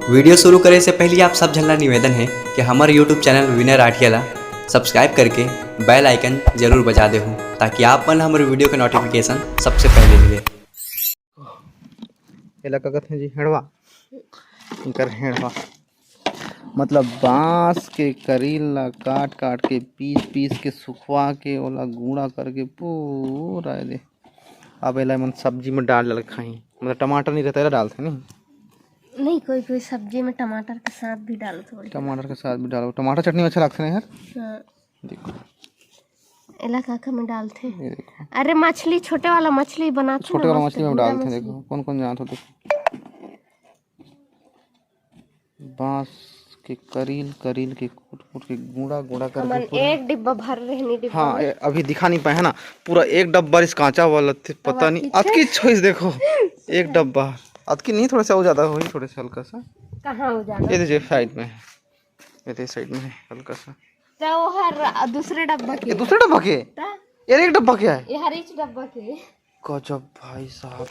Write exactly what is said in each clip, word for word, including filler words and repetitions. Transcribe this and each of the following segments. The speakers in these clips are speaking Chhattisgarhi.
वीडियो शुरू करे से पहले आप सब झन ला निवेदन है कि हमर YouTube चैनल विनय राठिया ला सब्सक्राइब करके बेल आइकन जरूर बजा देहू, ताकि आप मन हमर वीडियो के नोटिफिकेशन सबसे पहले मिले। एला का कथे जी? हेड़वा। इनकर हेड़वा। मतलब बांस के करील ला काट काट के, पीस पीस के, सुखवा के, ओला गूड़ा करके पूरा एदे। अब एला मन सब्जी में डाल डाल के खाही। मतलब टमाटर नहीं रहता, एला डालथे नहीं? नहीं, कोई कोई सब्जी में टमाटर के साथ भी डालत होही। टमाटर के साथ भी डालो। टमाटर चटनी में अच्छा लगथे ना यार। हाँ। देखो। एला का का में डालथे? ये देखो। अरे मछली, छोटे वाला मछली बनाथे छोटे ना, वाला मस्त मछली में गीला डालथे। मछली। देखो कौन कौन जानत हो, देखो। बांस के करील करील के कूट कूट के गूड़ा गूड़ा करके हमन पूरा एक डिब्बा भर रहनी, डिब्बा हाँ, में। ए, अभी दिखा नहीं पाए है ना, पूरा एक डब्बा रिस कांचा वाला थे, पता नहीं अतकी अतकी छोइस। देखो, एक डब्बा। अतकी नहीं, थोड़ा सा और ज्यादा होही, थोड़ा सा हल्का सा। कहाँ हो ज्यादा? ये देखिए साइड में है, ये देखिए साइड में है हल्का सा। तो वो हर दूसरे डब्बा के। ये दूसरे डब्बा के? ता? यार एक डब्बा क्या है? ये हर एक डब्बा के। गजब भाई साहब,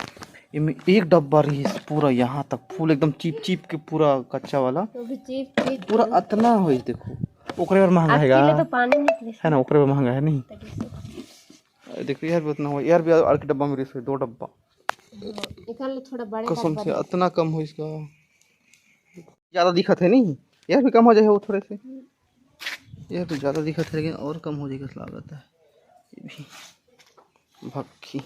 इमे एक डब्बा रहिस पूरा यहाँ तक फुल एकदम चिप चिप के पूरा कच्चा वाला। तो भी चिप चिप पूरा के। अतना होइस देखो, ओकरे बर महंगा अब हेगा। किलो तो पानी निकले। है ना, ओकरे बर महंगा है नहीं। तभी से। देखो यार भी उतना हुआ यार, भी और के डब्बा में रहिस दो डब्बा। हाँ, निकाल लो थोड़ा बड़े कसम डब्बा से दे। अतना कम होइस का? ज्यादा दिखत है नहीं यार, भी कम हो जाए वो थोड़े से। यार तो ज्यादा दिखत है लेकिन और कम हो जाएगा लागत है। ये भी भक्खी।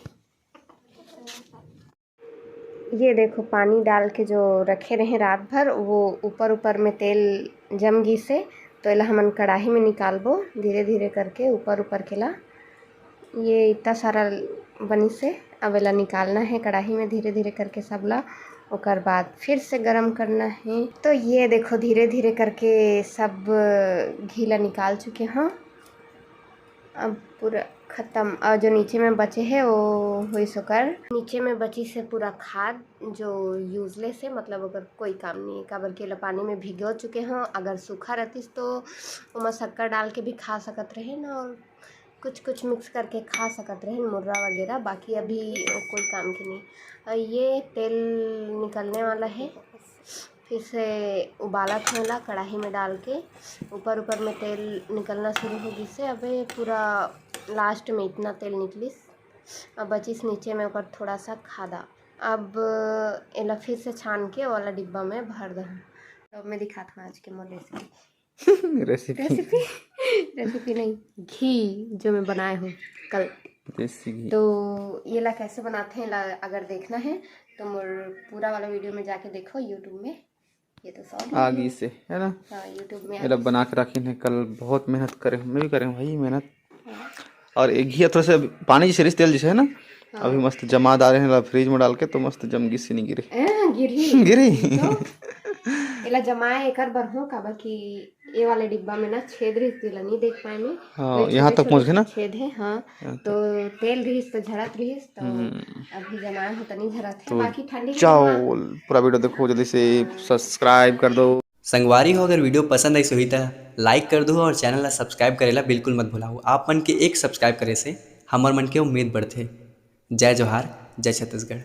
ये देखो पानी डाल के जो रखे रहे रात भर, वो ऊपर ऊपर में तेल जम गिस हे, तो एला हमन कढ़ाई में निकालबो धीरे धीरे करके ऊपर ऊपर के ला। ये इतना सारा बनिस हे, अब एला निकालना है कढ़ाई में धीरे धीरे करके सब ला, ओकर बाद फिर से गरम करना है। तो ये देखो धीरे धीरे करके सब घी ला निकाल चुके हों। अब पूरा खत्म। और जो नीचे में बचे हे वो होइस ओकर। नीचे में बचिस हे पूरा खाद जो यूजलेस हे, मतलब ओकर कोई काम नहीं है, काबर कि एला पानी में भिगो चुके हों। अगर सूखा रहतिस तो ओमा शक्कर डाल के भी खा सकत रहे ना, और कुछ कुछ मिक्स करके खा सकत रहे मुर्रा वगैरह, बाकी अभी वो कोई काम के नहीं। और ये तेल निकलने वाला है, फिर से उबालत हों ला कढ़ाई में डाल के, ऊपर ऊपर में तेल निकलना शुरू हो गिस हे। अबे पूरा लास्ट में इतना तेल निकलिस, अब बचिस नीचे में ओकर थोड़ा सा खादा। अब एला फिर से छान के वाला डिब्बा में भर दहूँ। तो मैं दिखात हूँ आज के मोर रेसिपी। रेसिपी। रेसिपी, रेसिपी नहीं, घी जो मैं बनाए हूँ कल। देसी घी। तो ये ला कैसे बनाते हैं ला अगर देखना है तो मोर पूरा वाला वीडियो में जाके देखो YouTube में। ये तो सौ आ गई से है ना। हाँ, YouTube में आ एला गई। बना के रखी ने कल, बहुत मेहनत करे हूँ, मैं भी करे हूँ भाई मेहनत। हाँ। और एक घी थोड़ा सा पानी जैसे रिस तेल जैसे है ना। हाँ। अभी मस्त जमा डाले हैं ला फ्रिज में डाल के, तो मस्त जम गिस नहीं गिरे। ए, गिरी। गिरी। तो एला जमाए एकर बर हो, काबर कि ये वाले डिब्बा में ना छेद रहिस, तेला नहीं देख पाए मैं। हाँ, कोई यहाँ छोटे तक पहुँच गए ना। छेद है, हाँ। यहाँ तो तेल रहिस तो झरत रहिस, तो हम्म। अभी जमाए हो तो नहीं झरत है, तो बाकी ठंडी के जाओ, बाद पूरा वीडियो देखो, जल्दी से सब्सक्राइब कर दो। संगवारी हो, अगर वीडियो पसंद आइस होही त लाइक कर दो और चैनल ला सब्सक्राइब करेला बिल्कुल मत भुलाओ। आप मन के एक सब्सक्राइब करे से हमर मन के उम्मीद बढ़थे। जय जोहार, जय छत्तीसगढ़।